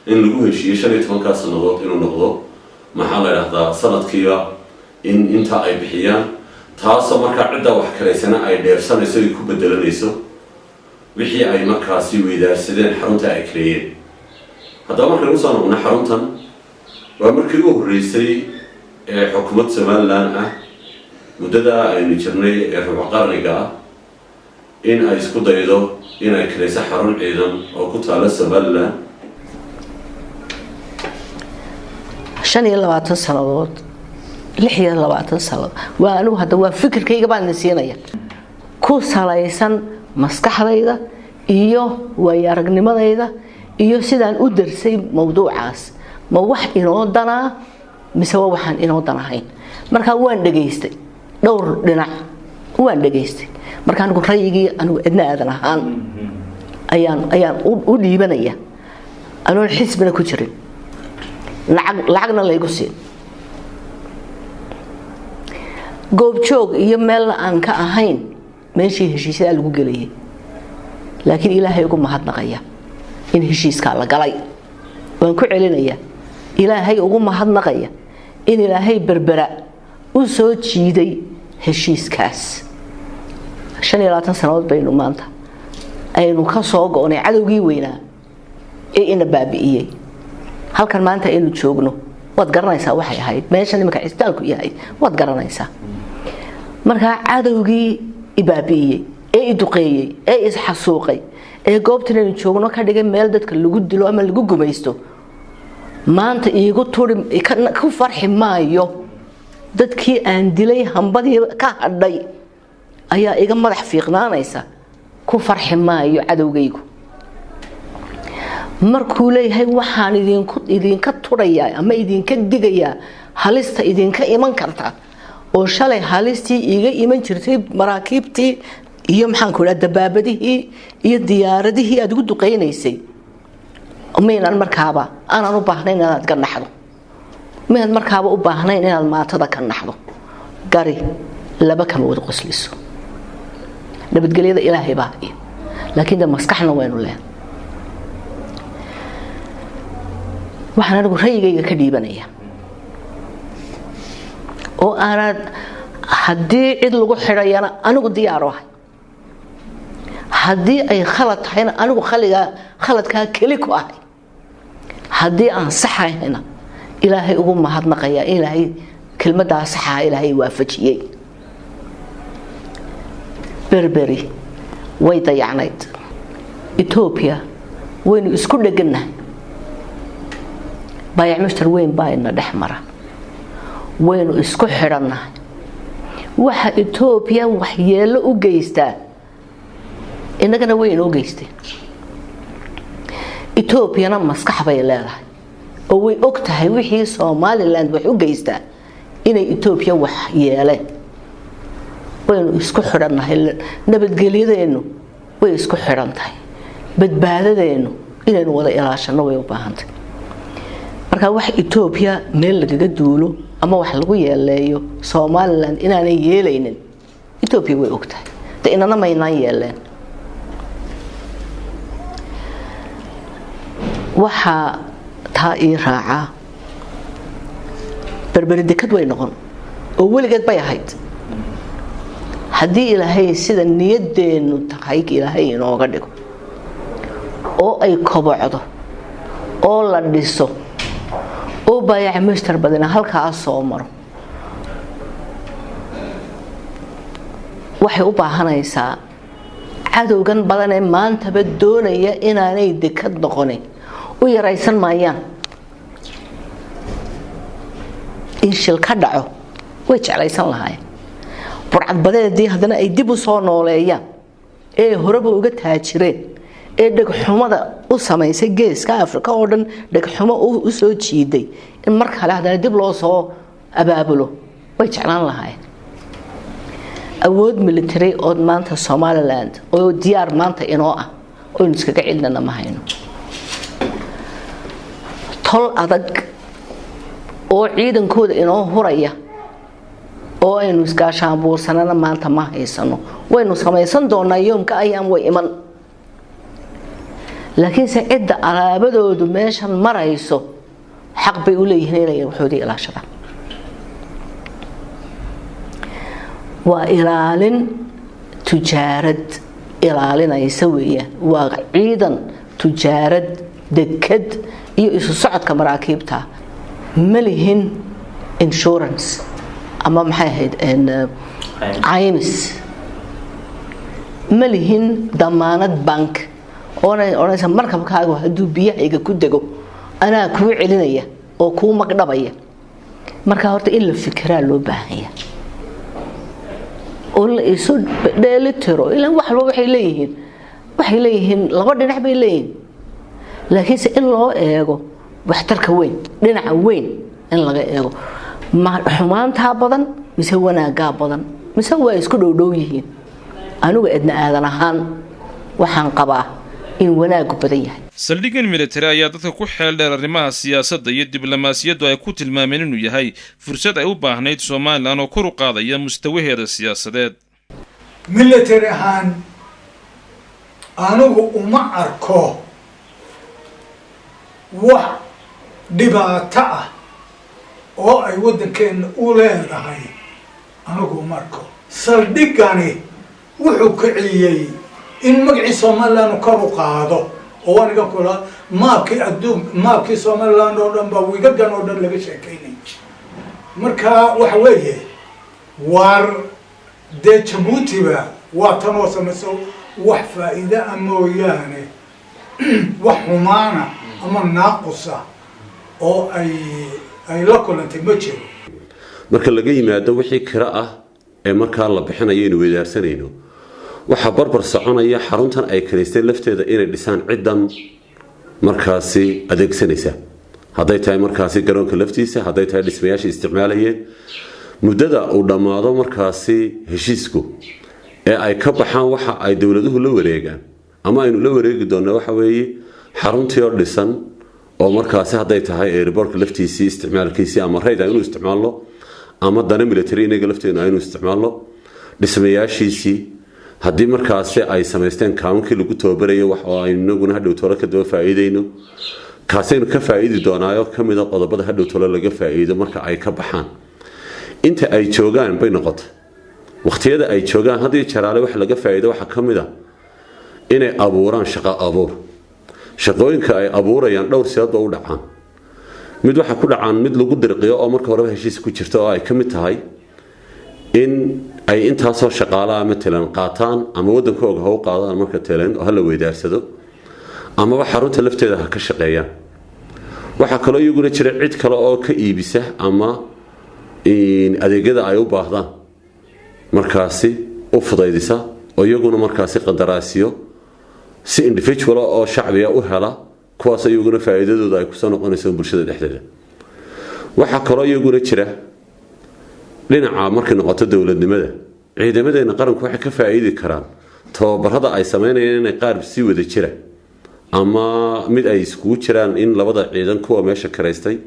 in lagu heshiiyo 15-kaa sanadood inuu noqdo, maxaa la idhahdaa, sanadkiiba in inta ay bixiyaan, taasoo markaa ciddaa wax karaysana ay dheefsanayso, ay ku bedelanayso wixii ay markaasi weydaarsadeen xarunta ay kareeyeen. Haddaba markaynu usoo noqno xaruntan, waa markii u horreysay ee xukuumad Somalilan ah muddada aynu jirnay ee rubuc qarniga ah in ay isku daydo inay karayso xarun ciidan oo ku taala Somalilan. 25 sannadood, 26 sannadood waa anigu. Hadda waa fikirkayga baan idin siinaya ku salaysan maskaxdayda iyo waayo aragnimadayda iyo sidaan u darsay mawduucaas. Ma wax inoo danaa mise waa waxaan inoo danahayn? Markaa waan dhegaystay dhowr dhinac, waan dhegaystay. Marka anigu rayigii anigu cidna aadan ahaan ayaan u dhiibanaya, anoon xisbina ku jirin, lacagna laygu siin, goobjoog iyo meelna aan ka ahayn meeshii heshiisyadaa lagu gelayay. Laakiin Ilaahay ugu mahadnaqaya in heshiiskaa la galay. Waan ku celinaya, Ilaahay ugu mahadnaqaya in Ilaahay Berbera u soo jiiday heshiiskaas. 25 sannadood baynu maanta aynu ka soo go'nay cadowgii weynaa ee ina baabi'iyey. Halkan maanta aynu joogno waad garanaysaa, waxay ahayd meeshan iminka cisbitaalku yahay waad garanaysaa. Markaa cadowgii ibaabi'iyey ee iduqeeyey ee isxasuuqay ee goobtan aynu joogno ka dhigay meel dadka lagu dilo ama lagu gumaysto, maanta iigu turi ku farxi maayo. Dadkii aan dilay hambadii ka hadhay ayaa iga madax fiiqnaanaysa, ku farxi maayo cadowgaygu markuu leeyahay waxaan idinka turayaa ama idinka digayaa halista idinka iman karta, oo shalay halistii iiga iman jirtay maraakiibtii iyo maxaanku idhaha dabaabadihii iyo diyaaradihii aad ugu duqeynaysay. Maynaan markaaba aanan u baahnayn inaad ka naxdo, maynaan markaaba u baahnayn inaad maatada ka naxdo. Gari laba kama wada qosliso. Nabadgelyada Ilaahay baa haya. Laakiin de maskaxna waynu leen. Waxaan anigu rayigayga ka dhiibanaya oo aanaad haddii cid lagu xidhayana anigu diyaar u ahay, haddii ay khalad tahayna anigu khaligaa khaladkaa keli ku ahay, haddii aan saxahayna Ilaahay ugu mahadnaqaya, Ilaahay kelmaddaa saxaha Ilaahay waafajiyey. Berberi way dayacnayd. Etoobiya waynu isku dhegannahay, baayac mushtar weyn baa ina dhex mara, waynu isku xidhannahay. Waxa Etoobiya waxyeello u geystaa innagana way inoo geysteen. Etoobiyana maskax bay leedahay oo way og tahay wixii Somaliland wax u geystaa inay Etoobiya wax yeeleen. Waynu isku xidhannahay, nabadgelyadeennu way isku xidhan tahay, badbaadadeennu inaynu wada ilaashanno way u baahantahay. Marka wax Etoobiya meel lagaga duulo ama wax lagu yeeleeyo Somaliland inaanay yeelaynin Etoobiya way og tahay, de inana maynaan yeeleen. Waxaa taa ii raacaa, Berberi dekad way noqon oo weligeed bay ahayd. Haddii Ilaahay sida niyadeennu tahay Ilaahay inooga dhigo oo ay kobocdo oo la dhiso oo baayac mushtar badina halkaa soo maro, waxay u baahanaysaa cadowgan badan ee maantaba doonaya inaanay dekad noqonin u yaraysan maayaan. In shil ka dhaco way jeclaysan lahaayeen, burcadbadeedii haddana ay dib u soo nooleeyaan ee horeba uga taajireen ee dhegxumada u samaysay geeska Afrika oo dhan, dhegxumo u soo jiiday, in mar kale haddana dib loo soo abaabulo way jeclaan lahaayeen. Awood military oo maanta Somaliland oo diyaar maanta inoo ah oynu iskaga celinana ma hayno. Tol adag oo ciidankooda inoo huraya oo aynu iskaashaanbuursanana maanta ma haysano. Waynu samaysan doonaa yoomka ayaam way iman, laakiinse cidda alaabadoodu meeshan marayso xaq bay u leeyihiin inay waxoodii ilaashadaan. Waa ilaalin tujaarad ilaalinaysa weeyaan, waa ciidan tujaarad dekad iyo isu socodka maraakiibta. Ma lihin insurance ama maxay ahayd caymis, ma lihin damaanad bank oona odhanaysa markabkaagu hadduu biyahayga ku dego anaa kuu celinaya oo kuu magdhabaya. Marka horta in la fikiraa loo baahanya oo la isu dheeli tiro, ilaan wax walba waxay leeyihiin laba dhinac bay leeyihiin, laakiinse in loo eego waxtarka weyn, dhinaca weyn in laga eego, ma xumaantaa badan mise wanaaggaa badan mise waa isku dhowdhow yihiin. Anigu edna aadan ahaan waxaan qabaa in wanaaggu badan yahay. Saldhiggan military ayaa dadka ku xeel dheer arrimaha siyaasadda iyo diblomaasiyaddu ay ku tilmaameen inuu yahay fursad ay u baahnayd Somalilan oo kor u qaadaya mustawaheeda siyaasadeed. Military ahaan anigu uma arko wax dhibaato ah oo ay waddankeenna u leedahay, anigu uma arko. Saldhiggani wuxuu kiciyey in magacii Somaliland kor u qaado oo aniga kula maabkii adduun, maabkii Somaliland oo dhan baa wiigagan oo dhan laga sheekeynay. Marka waxa weeye waar dee Jabuutiba waa tan oo samayso wax faa'iide ah mooyaane wax xumaana ama naaqusa oo ay la kulantay ma jiro. Marka laga yimaado wixii kira ah ee markaa la bixinayo inuu weydaarsanayno, waxaa barbar soconaya xaruntan ay kiraysteen lafteeda inay dhisaan ciddan markaasi adeegsanaysa, hadday tahay markaasi garoonka laftiisa, hadday tahay dhismayaasha isticmaalayeen. Muddada uu dhammaado markaasi heshiisku ee ay ka baxaan waxa ay dowladuhu la wareegaan ama aynu la wareegi doonaa waxa weeye xaruntii oo dhisan oo markaasi hadday tahay airportka laftiisii isticmaalkiisii ama rayd aynu isticmaalno ama dana military inaga lafteenu aynu isticmaalno, dhismayaashiisii, Haddii markaasi ay samaysteen kaamankii lagu tababarayay, wax oo aynu inaguna hadhow tole ka daba faa'iidayno, kaasaynu ka faa'iidi doonaayo ka mid a qodobada hadhow tole laga faa'iido marka ay ka baxaan. Inta ay joogaan bay noqotay, waqtiyada ay joogaan haddii jaraale wax laga faa'iido waxaa ka mid a inay abuuraan shaqo abuur. Shaqooyinka ay abuurayaan dhowr siyaad ba u dhacaan. Mid waxaa ku dhacaan mid lagu dirqiyo oo marka horeba heshiis ku jirta, oo ay ka mid tahay in ay intaasoo shaqaalaha matalan qaataan, ama waddankooga ha u qaadaan marka telen oo hala weydaarsado, amaba xarunta lafteeda ha ka shaqeeyaan. Waxaa kaloo iyaguna jira cid kale oo ka iibisa ama adeegyada ay u baahdaan markaasi u fudaydisa, oo iyaguna markaasi qandaraasiyo si individual oo shacbiga u hela, kuwaas iyaguna faa'iidadooda ay kusoo noqonayso bulshada dhexdeeda. Waxaa kaloo iyaguna jira dhinaca markay noqoto dowladnimada, ciidamadeena qaranku waxay ka faa'iidi karaan tababarada ay sameynayaan inay qaar sii wada jira ama mid ay iskugu jiraan, in labada ciidan, kuwa meesha karaystay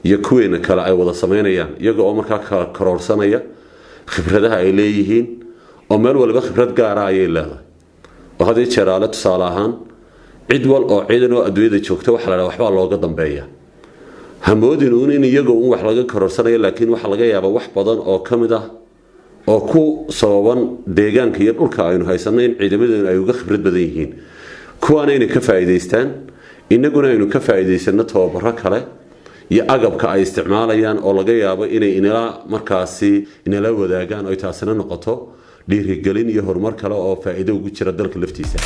iyo kuweena kale, ay wada sameynayaan, iyaga oo markaa kala karoorsanaya khibradaha ay leeyihiin, oo meel waliba khibrad gaara ayay leedahay. Oo haddii jeeraale tusaale ahaan cid wal oo ciidan oo adduunyada joogta waxa la dhaha waxbaa looga dambeeya, hamoodin uun in iyaga uun wax laga karoorsanayo, laakiin waxaa laga yaabaa wax badan oo ka mid ah oo ku sababan deegaanka iyo dhulka aynu haysanno in ciidamadeenu ay uga khibrad badan yihiin kuwaana inay ka faa'iidaystaan, innaguna aynu ka faa'iidaysanno tababaro kale iyo agabka ay isticmaalayaan oo laga yaabo inay inala markaasi inala wadaagaan, oy taasina noqoto dhiirigelin iyo horumar kale oo faa'iido ugu jira dalka laftiisa.